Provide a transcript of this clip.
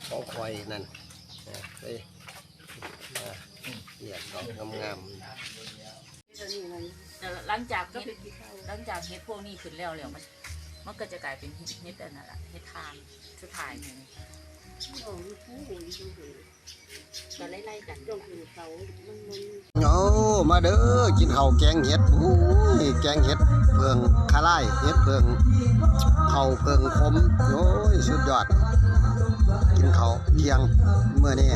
ຂອງຂ້ອຍນັ້ນ ເອີ ເອີ ລຽກດອກງາມໆ ແຕ່ຫຼັງຈາກເຫັດ ຫຼັງຈາກເຫັດພວກນີ້ຂຶ້ນແລ້ວ ແລ້ວມັນ ມັນກໍຈະກາຍເປັນເຫັດ ເຫັດອັນນັ້ນລະ ເຫັດຖ່ານສຸດທ້າຍນີ້ ກໍໄລ່ໆກັນ ໂອ້ ມາເດີ ກິນເຂົ້າແກງເຫັດ ໂອ້ຍ ແກງເຫັດເຜິ້ງຄາລາຍ ເຫັດເຜິ້ງ ເຂົ້າເຜິ້ງຂົມ ໂອ້ຍ ສຸດຍອດ ກິນເຂົ້າທ່ຽງມື້ນີ້.